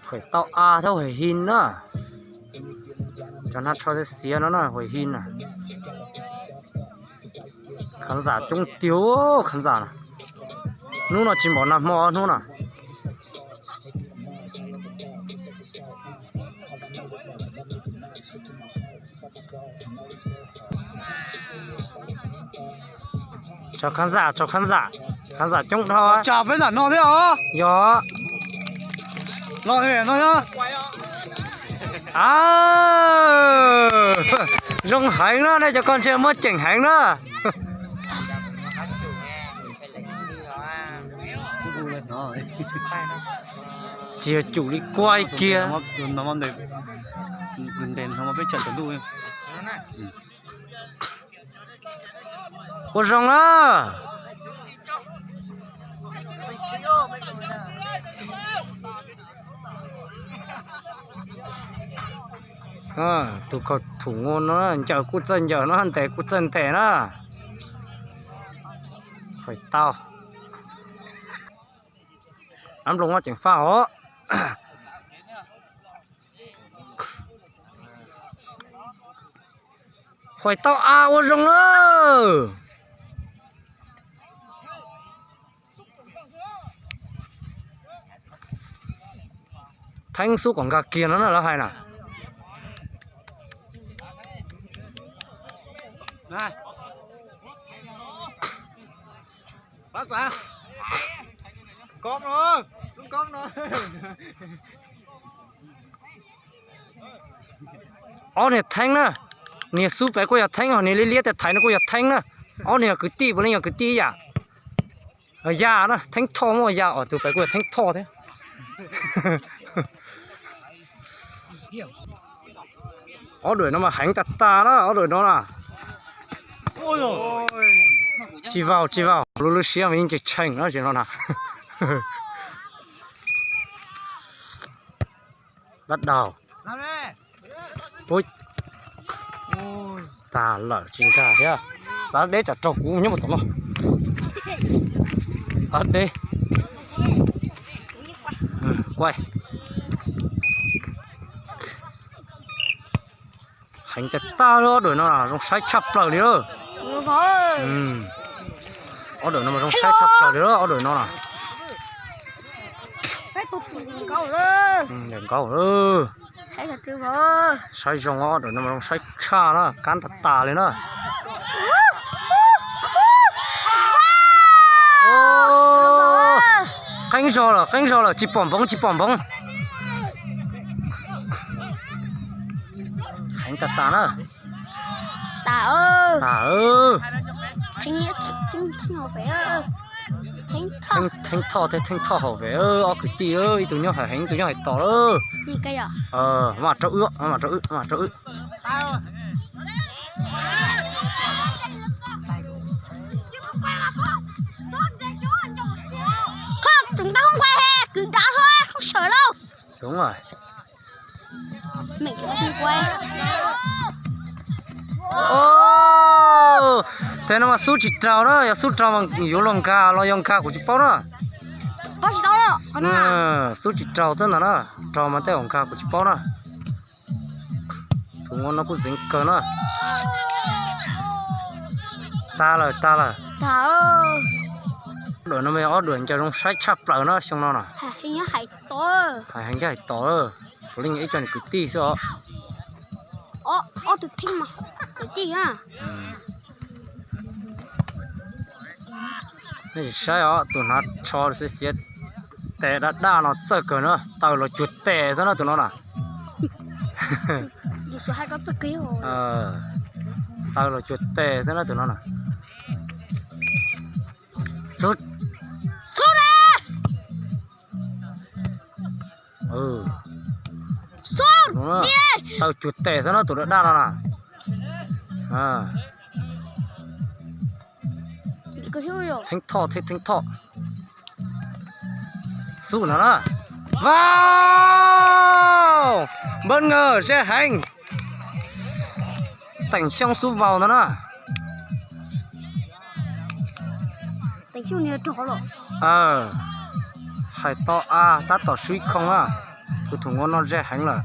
Khaws tau a thiab Huaim His na. Cov hnav tsho xiav xiav no na, Huaim His na. Khán giả coob tiag khán giả na. Hnub no tsis npaum nag hmo hnub no. Chào khán giả, chào khán giả. Khán giả coob dhau. Chào peb ntawm no thiab os. Yog. No no. Zoo heev na, nej cov koj ntshe muaj ceem heev na. Tsis yog cum li kuaj kiag. Ua zoo na. Tus kaum thum no ncaws kuj txawj ncaws no, ntes kuj txawj ntes na. Hais tau. Ab nploos no ceev faj os. Hais tau a ua zoo na. Theeb xub kom nkag kiag no na lawv hais na. Ob niag theeb na, niag xub pem kuj yog theeb, niag liab liab tej thaiv no kuj yog theeb na. Ob niag yog kwv tij, puav leej yog kwv tij ib yam. Ya na, Theeb Thoj muaj ya os, tus pem kuj yog Theeb Thoj thiab. Ob daim no mas heev tag tag na, ob daim no na. Tsis vau, tsis vau, lub lub siab mas yeej tseem tsheej no no na. Bắt đầu. Ui, tag lawm tsis nkag thiab. Xav deb tsam raug kuv nyob mus tom no. Xav deb. Quay. Heev tag tag li, ob daim no zoo saib tshaj plaws li. Ob daim no mas zoo saib tshaj plaws li, ob daim no na. Nkauj. Saib zoo, ob daim no mas zoo saib tshaj na, kab tas tas li na. Qeeb zog lawm, qeeb zog lawm, tsis pom npoov, tsis pom npoov. Heev tas tas na. Tas. Theeb Thoj thiab Theeb Thoj hauv pem, ob kwv tij, ib tug nyob hais heev, ib tug nyob hais tos lawm. Mam rau wb, mam rau wb, mam rau wb. Koj tus npab Hoob Quay he kwv dav hlo, không sợ đâu. Đúng rồi. Tej no mas xub tsis raug na, yog xub raug mas yuav luag nkag los yog nkag kuv tsis paub na. Xub tsis raug xwb ntag na, raug mas tej zaum nkag kuv tsis paub na. Tus no kuj zeev kawg na. Tag lawm, tag lawm. Ob daim no mas ob daim ncaws zoo saib tshaj plaws na xyoo no na. Hais heev hais tod, puav leej ib co niag kwv tij xwb os. Nej sim saib os, tus hnav tsho xiav xiav tes daj daj no txawj kawg na, taw los cuag tes xwb na tus no na. Taw los cuag tes xwb na tus no na. Taw cuag tes xwb na tus daj daj no na. Theeb Thoj thiab Theeb Thoj. Xub no na. Wow, bất ngờ, dễ hẹn. Teem Xyooj xub vau ntag na. Hais tau A tab tom swb ib khooj na, tus thum nkaus no ze heev lawm,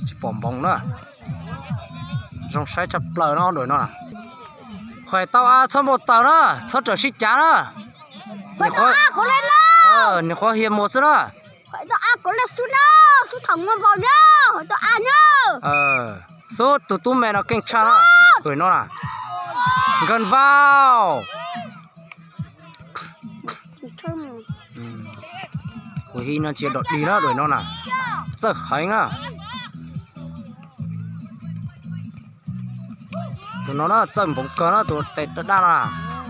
tsis pom npoov na. Zoo saib tshaj plaws no duaim no. Hais tau A txhob npau taws na, txhob rawm sib cav na. Nim qhuav hiav muag xwb na. Xub tus tub me no keej tshaj na, duaim no na. Nkawd vau. Kuv hi no tsis dog dig na, duaim no na. Txawj heev na. Tus no na txawj npoov kawg na, tus tes daj daj na.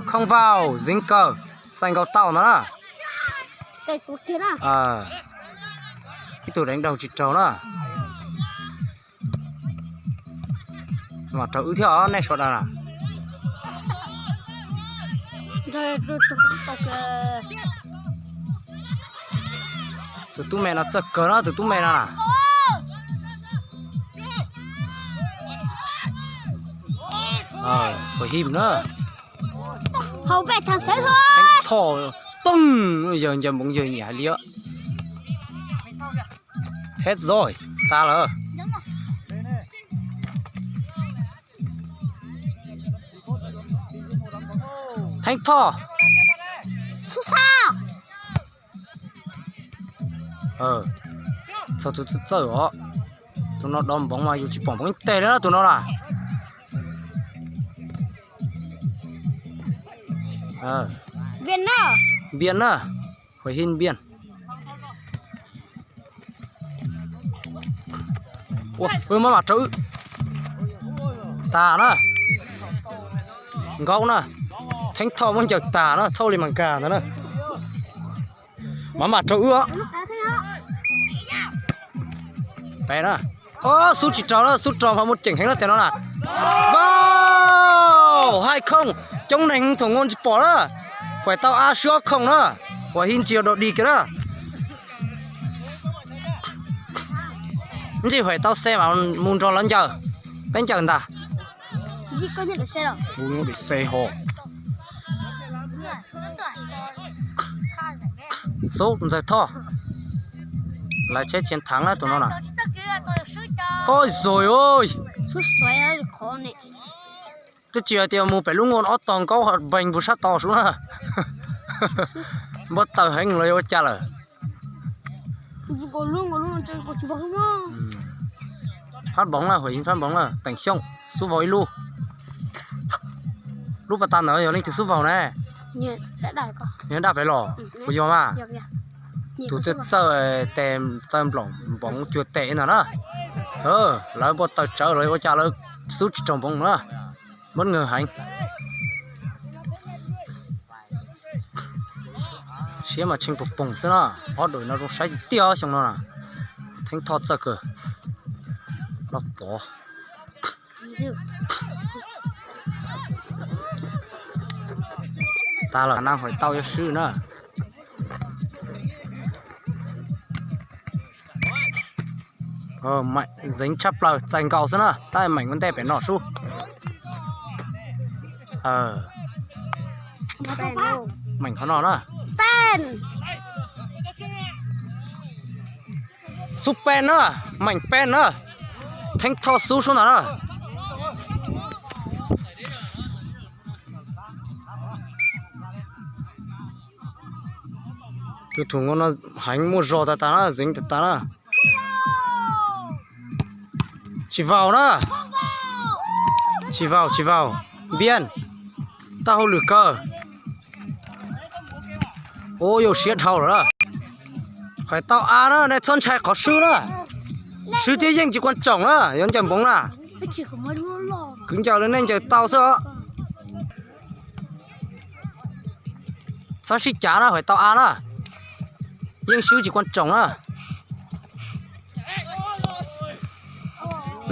Khooj vau, zeev kawg, txaij nkaus tau ntawd na. Ib tug deev daug tsis raug na. Mam raug wb thiab os nej sawv daws na. Tus tub me no txawj kawg na, tus tub me no na. Him na. Theeb Thoj tooj, yawg ncaws npoov yawg nyiam hais li. Hết rồi, tas lawm. Theeb Thoj. Txog tus txawj txawj os. Tus no dov npoov mas yus tsis pom npoov ib teg li tus no na. Npiaj na, Huam Hib Npiaj. Maj mam rau wb. Tas na. Nkaub na. Theeb Thoj muab ncaws tas na, txhauj li mas nkag ntawd na. Maj mam rau wb os. Peb na. Xub tsis raug na, xub raug mas muaj ceem heev na tiag no na. Vau, hai không, coob neeg thaum nkaus tsis pom na. Huam tau A swb ob không na. Huam Hib ntsia dog dig kiag na. Ntsis Huam tau xe mas mus nrog lawv ncaws. Peb ncaws ntag. Xub Ntxawg Thoj. Lawv tsheb tshia thav na tus no na. Oj zog oj. Twb tsis hais tias mus pem lub nkuaj ob tog nkaub npeeg puag sab tod sub na. Npau taws heev los yuav ua cas lawm. Phab npoov na, Huam Hib phab npoov na, Teem Xyooj xub vaus ib lub. Lub pas tas ntawd yog leej twg xub vaus ne? Yog daj pem los, puas yog mas? Tus twg txawj tes taw nploom npoov cuag tes ntag na. Lawv npau taws tsawv los ua cas lawv xub tsis raug npoov na. Muab ngawg heev. Siab mas tshee poog poog xwb na. Ob dawm no zoo saib tiag tiag xyoo no na. Theeb Thoj txawj kawg. Loj pov. Tas lawm, Nam Huam tau yuav swb na. Zeev tshaj plaws, txais nkaus xwb na, tab meem ua ntej pem no sub. Meem qhov no na. Xub peb na, meem peb na. Theeb Thoj xub sub ntawd na. Tus thum no heev muaj zog tas tas na, zeev tas tas na. Tsis vaus na. Tsis vaus, tsis vaus. Npiaj, tau hauj lwm kawg. Ua yus siab dhau lawm na. Qhov tau av na, nej txhob ntshai qhov swb na. Swb thiab yeej tsis quan trọng na, yuav ncaws npoov na. Kwv ncaws li nej ncaws tau xwb os. Txhob sib cav na, qhov tau av na. Yeej swb tsis quan trọng na.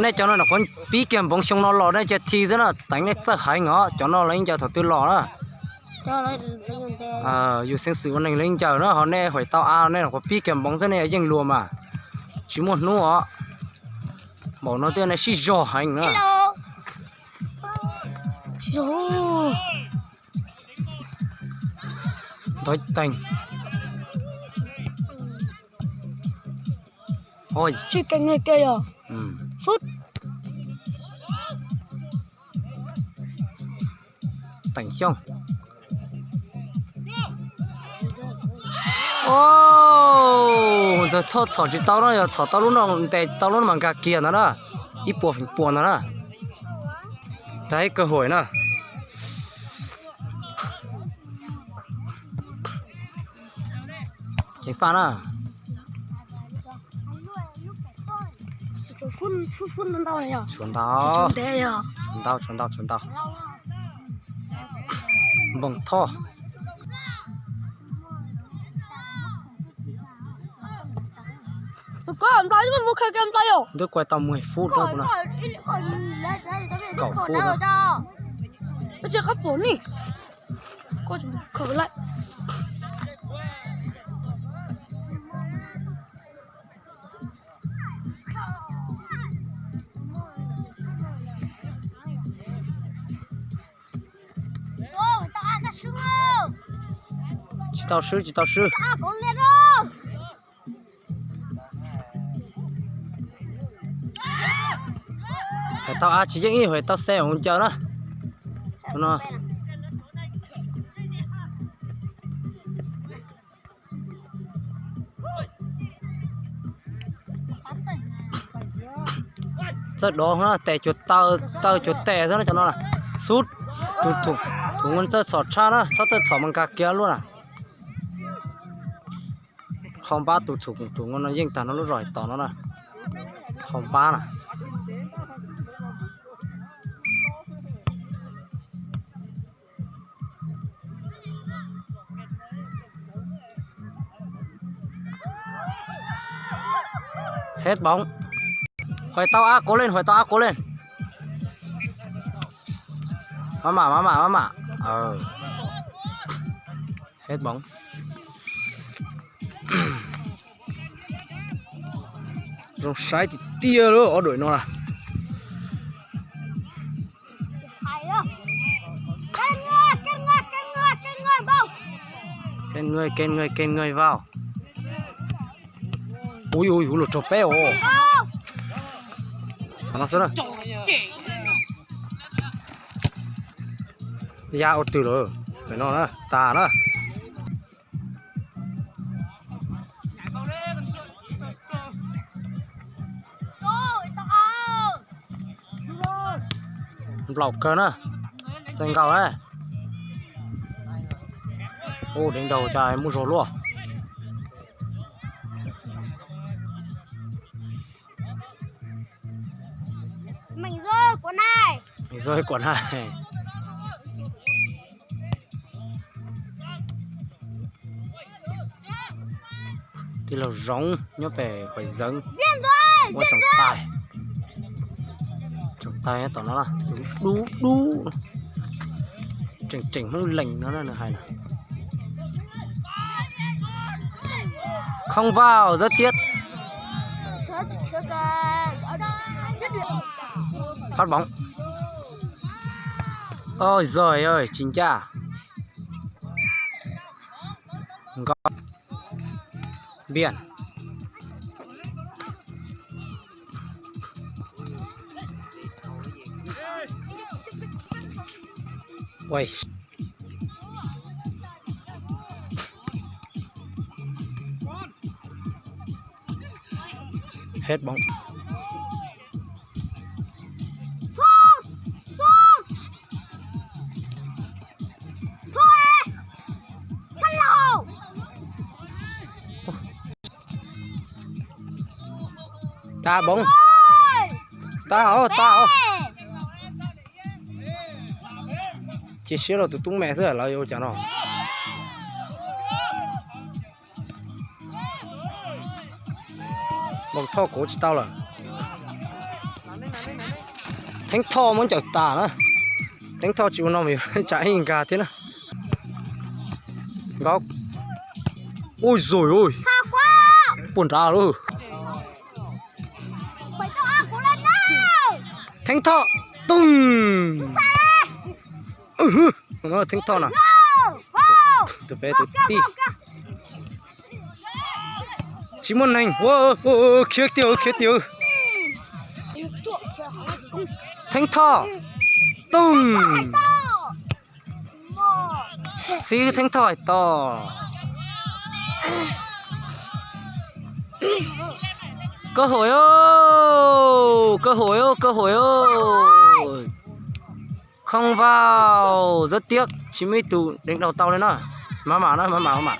Nej cov no nyuam qhuav pib kiag npoov xyoo no los nej cia thi xwb na, teev nej txawj heev os, cov no los yeej ncaws thaum twg los na. Yus xeeb xwm ua neeg los yeej ncaws na, ho nej huam tau av nej nyuam qhuav pib kiag npoov xwb nej yeej luag mas. Tsis muaj hnub os. Npaum no twb nej sib zog heev na. Ntov teeg. Tsis kev nge ke yog. Xub. Teem Xyooj. Ntxawg Thoj txhom tsis tau no, yog txhom tau lub no ntes tau lub no mas nkag kiag ntag na. Ib puas feem pua ntag na. Tag ib kawg huam na. Ceev faj na. Tshuav ntau, tshuav ntau, tshuav ntau. Npoo Thoj. Ntub kuaj tau mus fub rau na. Kaum fub na. Tsis tau swb, tsis tau swb. Hais tau A tsis yeej ib, hais tau C ua ncaws na. Tus no. Txawj dov na, tes cuag taw, taw cuag tes xwb na cov no na. Xub, tus, tus, tus no txawj txhom tshaj na, txhob txawj txhom mas nkag kiag luaj na. Qhov npab tus txhum tus no yeej tag no lub zog tom no na. Qhov npab na. Hết bóng. Hoài tau áp cố lên, Hoài tau áp cố lên. Mama, mama, mama. Hết bóng. Zoo saib tiag tiag lawm ob đội no na. Kênh người, kênh người, kênh người vào. Ui, ui, ui, luag raug peb os. No xwb na. Ya ua twg lawm? No na, tas na. Nplaum kawg na. Txaij nkaus na. Ub, deev nraug cas muaj zog luaj. Mej zog kuam nai. Tij laug Zoov nyob pem Huais Zeev ua tsoom tais. Tsoom tais tom no dub dub, tseem tseem Hmoob Lees no nws hais na. Không vào, rất tiếc. Phát bóng. Ôi giời ơi, tsis ncaj. Nkauj Npiaj. Ua Hết bóng. Tas bóng. Tas os, tas os. Cia siab rau tus tub me xwb lawv yuav ua cas no. Npoo Thoj kuv tsis tau lawm. Theeb Thoj muab ncaws tas na. Theeb Thoj tsis ua no mas yuav tsam ib nkag thiab na. Nkauj. Ui dui ui. Puag nrad lauj. Theeb Thoj. Toog. Theeb Thoj na. Tus peb tus tij. Tsis muaj neeg. Khiav tiag, khiav tiag. Theeb Thoj. Toog. Xib Theeb Thoj hais tias, cơ hội ô, cơ hội ô, cơ hội ô. Không vào, rất tiếc, tsis muaj ib tug deev đầu tau li na. Maj mam na, maj mam, maj mam.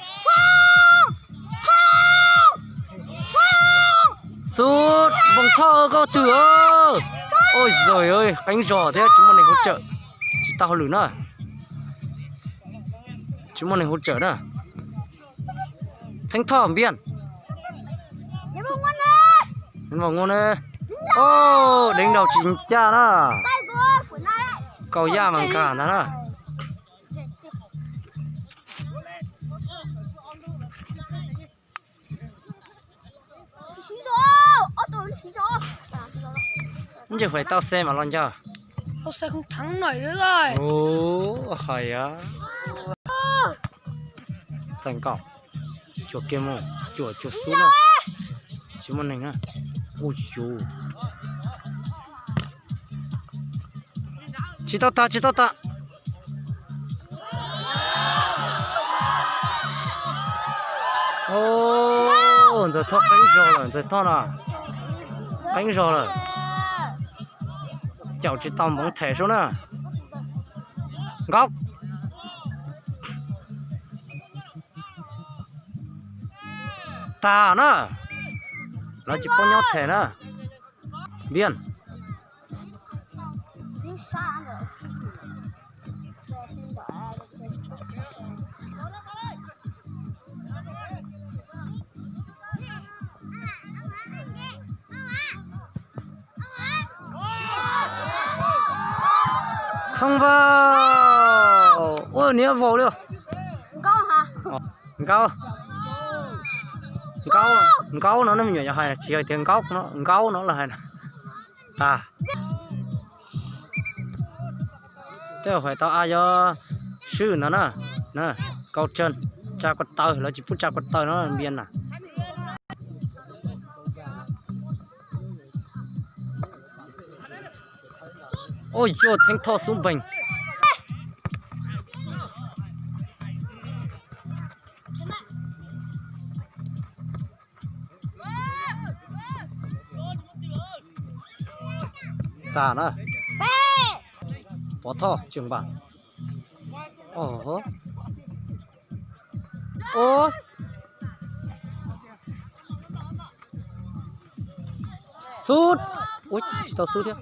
Xub, Npoo Thoj, koj twg? Ôi giời ơi, qeeb zog thiab tsis muaj neeg hỗ trợ. Tsis tau hauj lwm na. Tsis muaj neeg hỗ trợ na. Theeb Thoj, Npiaj. Npiaj Npoo Thoj ne. Ôj, deev đầu tsis ncaj na. Kaus yaj mas nkag ntag na. Ntsis fais tau xe mas los ncaj. Ua, hais a. Txais nkaum. Cuam kiag mus, cuam cuag xub na. Tsis muaj neeg na. Ua yus. Tsis tau tas, tsis tau tas. Ntxawg Thoj qeeb zog lawm, Ntxawg Thoj no. Qeeb zog lawm. Caum tsis tau Npoo Thoj sub na. Nkaub. Tag na. Lawv tsis paub nyob them na. Npiaj. Không vào. Ua, niag vaus li. Nkaub. Nkaub, nkaub no nej me nyuam yaus hais tsis yog tias nkaub no, nkaub no los hais na. Tas. Tej hais tau a yog swb ntawd na. Kau tsa, tsa ko taw, lawv tsis pub tsa ko taw no npias na. Ua yog Theeb Thoj xub npeeg. Tas na. Pov Thoj tseem npam. Ua, xub. Ua, tsis tau xub thiab.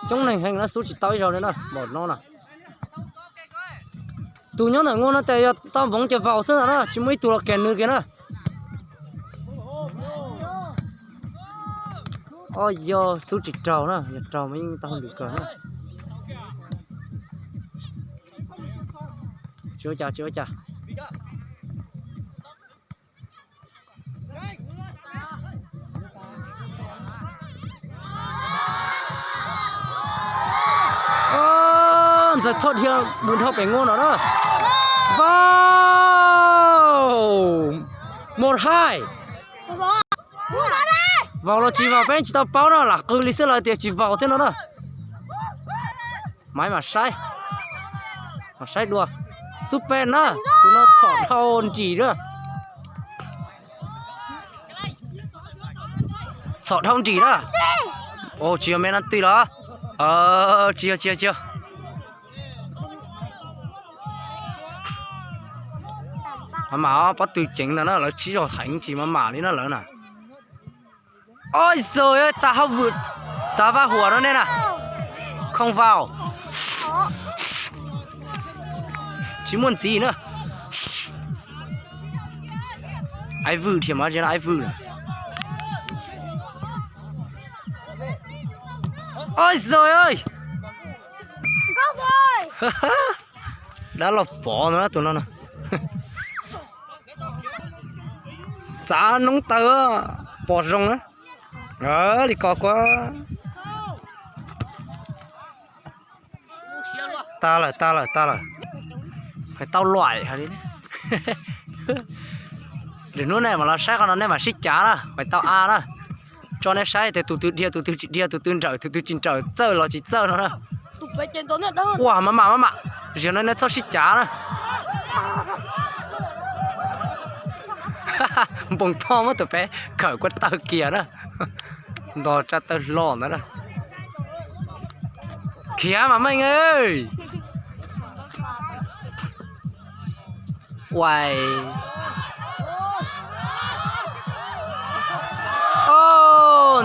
Coob neeg heev na, xub tsis tau ib zaug li na, npaum no na. Tus nyob ntawm nkuaj no tes yog tau npoov ces vaus xwb ntag na, tsis muaj ib tug los keg nws kiag na. Ob yog xub tsis raug na, yog raug mas yeej tau hauj lwm kawg na. Tsis ua cas, tsis ua cas. Ntxawg Thoj dhia mus dhau pem nkuaj no na. Vaus, một hai. Vaus los tsis vaus peb tsis tau paub no, lam qw li xwb lawv tias tsis vaus thiab no na. Maiv mam saib, mam saib dua. Xub pem na, tus no txhom dhau nrim na. Txhom dhau nrim na. Tsis yog me na tij los? Tsis yog, tsis yog, tsis yog. Maj mam, pob tw ceev ntag na, lawv tsib zaug heev tsis maj mam li na lawv na. Oj, xwb tas hauj lwm, tas vaj huam no nej na. Không vào. Tsis muaj ntxiv na. Ai vwm thiab mas, ai vwm. Oj, xwb ơi. Dab los pov no na, tus no na. Txav noob taw pom zoo na. Li ko kuv. Tag lawm, tag lawm, tag lawm. Hais tau luam hais li. Lwm hnub nej mam los saib qhov no nej mam sib cav na, pais tau a na. Tso nej saib tias tus twg dhia tus twg tsis dhia, tus twg nrawm tus twg tsis nrawm, txawj los tsis txawj no na. Ua, maj mam maj mam, ziag no nej txhob sib cav na. Npoo Thoj muab tus pem khawm kua tawg kiag na. Nto tsa tawg hlo ntawd na. Khiav mas meej. Ua,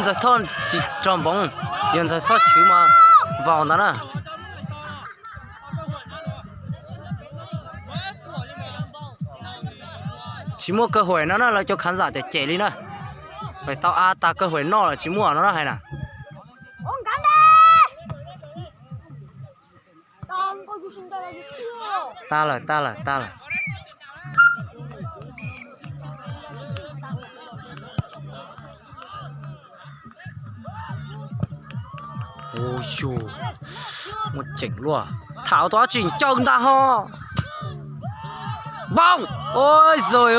Ntxawg Thoj tsis raug npoov, yog Ntxawg Thoj chwv mas vau ntawd na. Tsis muaj kawg huam no na, lawv cov khav xam cem cem li na. Pais tau a tag kawg huam noj lawm tsis muaj no na hais na. Tag lawm, tag lawm, tag lawm. Ua yug, muaj ceem luaj. Thaum tus dab tsi ncaws ntag ho. Npoo, ua zoj,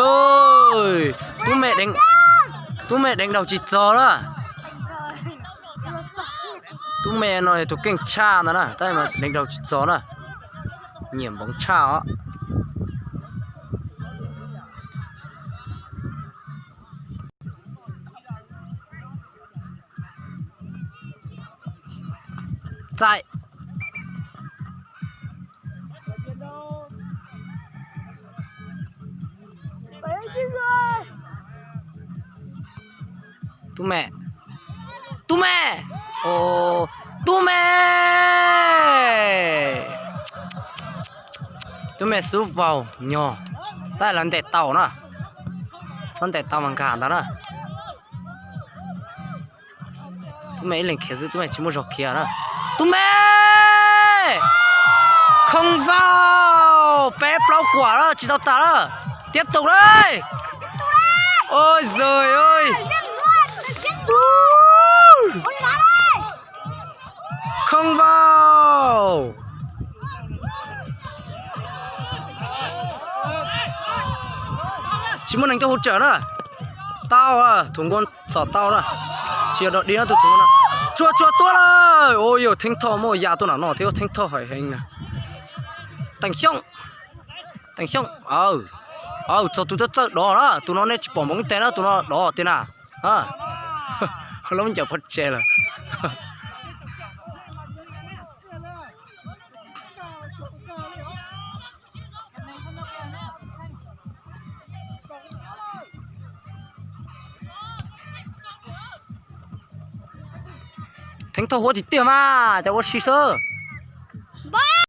tub me, tub me deev daus tsis txog na. Tub me no yog tus keej tshaj ntag na, tab sis mas deev daus tsis txog na. Nyiam npoov tshaj os. Txaim. Tub me, tub me, tub me, tub me xub vaus nyog, tab sis lawv ntes tau na, txhob ntes tau mas nkag ntawd na. Tub me ib leeg khiav xwb, tub me tsis muaj zog khiav na. Tub me, khoo vaus, peb plaub kuam lawm tsis tau tas lawm, tiab tus lawm. Ua zoj, khoo vaus. Tsis muaj neeg tuaj hauv tsawm na. Tau, thaum nkuaj txhom tau na. Tsis yog dog dig no, tus thaum nkuaj no. Tsuag tsuag tuaj lawm. Ua yog Theeb Thoj muaj ya tuaj nram no thiab, Theeb Thoj hais heev na. Teem Xyooj, Teem Xyooj, aw, txog tus txawj txawj dov na, tus no nej tsis pom npoov ib teg na, tus no dov tiag na. Lub ncaws pov tseg lawm. Theeb Thoj huab tiag tiag mas, cov ua si xwb.